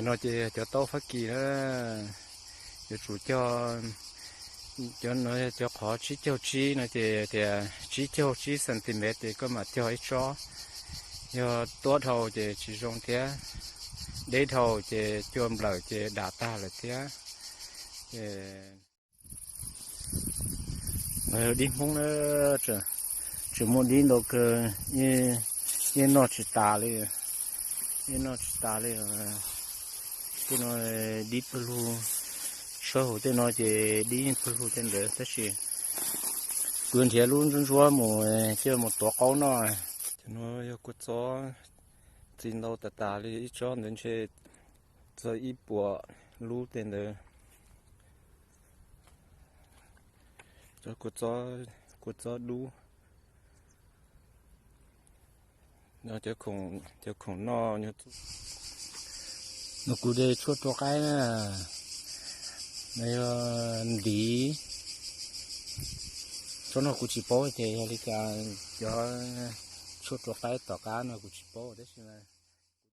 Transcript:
No ces cov taub Fab Kis na, yuav tsum cog, cov no cov qhov tsib caug tsib no ces tias tsib caug tsib centimeter ces koj mam cog ib tsob. Yog tuab dhau ces tsis zoo thiab, deb dhau ces cua nplawm ces dam tag lawm thiab. Ces dib Hmoob na, tseem muaj dib ntau kawg, yeej noj tsis tas li, yeej noj tsis tas li. Tej no dib pawg lug, sab hauv tej no ces dib pawg lug tej ntawd tab sis kuv nrhiav lub ntsuab ntsuab mus coj mus tuav qaub noj. Cov no yog kua txob, txi ntau tas tas li, ib tsob ntawd ntshe txog ib puas lub tej ntawd. Kua txob dub. Cov khoom noj, no kuv de tshuaj rua qaib na, no yog ntiv. Tsob no kuv tsis paub tias yog li cas, cov tshuaj rua qaib tom qab no kuv tsis paub tab sis